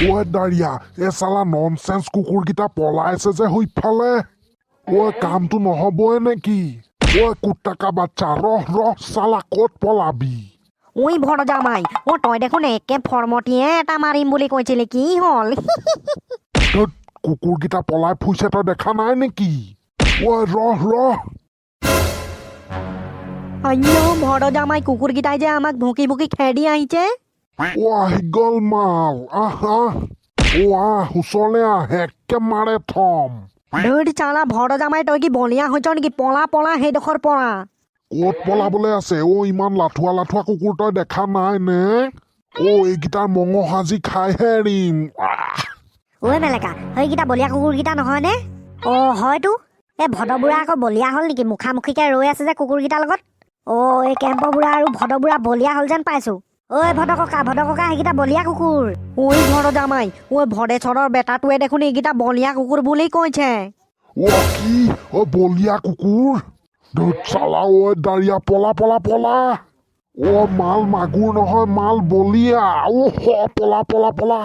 ঐ দাঁড়িয়া, এ চালা ননচেন্স কুকুৰকেইটা পলাইছে যে সেইফালে। ঐ, কামটো নহ'বই নেকি? ঐ কুত্তাকা বাচ্চা, ৰহ ৰহ, চালা ক'ত পলাবি? ঐ ভৰ জামাই, অ তই দেখোন একে ফৰ্মটিয়ে এটা মাৰিম বুলি কৈছিলি, কি হ'ল? ধুত, কুকুৰকেইটা পলাই ফুৰিছে, তই দেখা নাই নেকি? ঐ ৰহ ৰহ। আইঅ ভৰ জামাই, কুকুৰকেইটাই যে আমাক ভুকি ভুকি খেদি আহিছে। অ আহি গ'ল মাল, আহ আহ, অ আহ, ওচৰলে আহ, একে মাৰে থম। ধুত চালা ভৰ জামাই, তই কি বলিয়া হৈছ নেকি? পলা পলা সেইডোখৰ পৰা। ক'ত পলাবলৈ আছে অ? ইমান লাঠুৱা লাঠুৱা কুকুৰ তই দেখা নাই নে? অ এইকেইটাৰ মঙহ সাজি খাইহে এৰিম, আহ! ঐ মেলেকা, সেইকেইটা বলীয়া কুকুৰকেইটা নহয়নে? অ হয়তো। এই ভদবুঢ়া আকৌ বলীয়া হ'ল নেকি? মুখামুখিকে ৰৈ আছে যে কুকুৰকেইটাৰ লগত। অ এই কেম্পৰ বুঢ়া আৰু ভদবুঢ়া বলীয়া হ'ল যেন পাইছো। ঐ ভদ ককা, ভদ ককা, সেইকেইটা বলীয়া কুকুৰ। ঐ ভৰ জামাই, ঐ ভদেশ্বৰৰ বেটাটোৱে দেখোন এইকেইটা বলিয়া কুকুৰ বুলি কৈছে। অ কি? অ বলীয়া কুকুৰ? ধুত চালা, ঐ দাঁড়িয়া, পলা পলা পলা। অ মাল মাগুৰ নহয়, মাল বলীয়া। অ হ, পলা পলা পলা।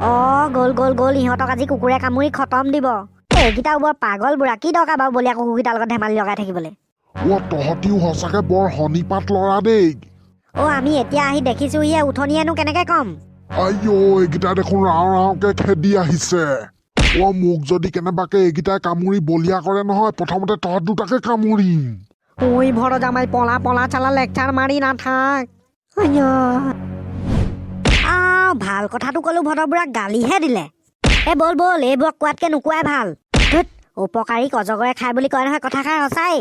অ গ'ল গ'ল গ'ল, ইহঁতক আজি কুকুৰে কামুৰি খতম দিব। এইকেইটাও বৰ পাগল বুঢ়া, কি দৰকাৰ বাৰু বলীয়া কুকুৰকেইটাৰ লগত ধেমালি লগাই থাকিবলৈ? অ তহঁতিও সঁচাকে বৰ শনিপাত ল'ৰা দেই। অ আমি এতিয়া আহি দেখিছোহিহে, উঠনিয়েনো কেনেকে ক'ম? আইঅ, এইকেইটা দেখোন ৰাও ৰাওকে খেদি আহিছে। অ মোক যদি কেনেবাকে এইকেইটাই কামুৰি বলীয়া কৰে নহয়, প্ৰথমতে তহঁত দুটাকে কামুৰিম। ঐ ভৰ জামাই, পলা পলা, চালা লেকচাৰ মাৰি নাথাক। আইয়া। আহ, ভাল কথাটো ক'লো, ভদবুঢ়াক গালিহে দিলে। এ ব'ল ব'ল, এইবোৰক কোৱাতকে নোকোৱাই ভাল। ধুত, উপকাৰীক অজগৰে খাই বুলি কয় নহয়, কথাষাৰ সঁচাই।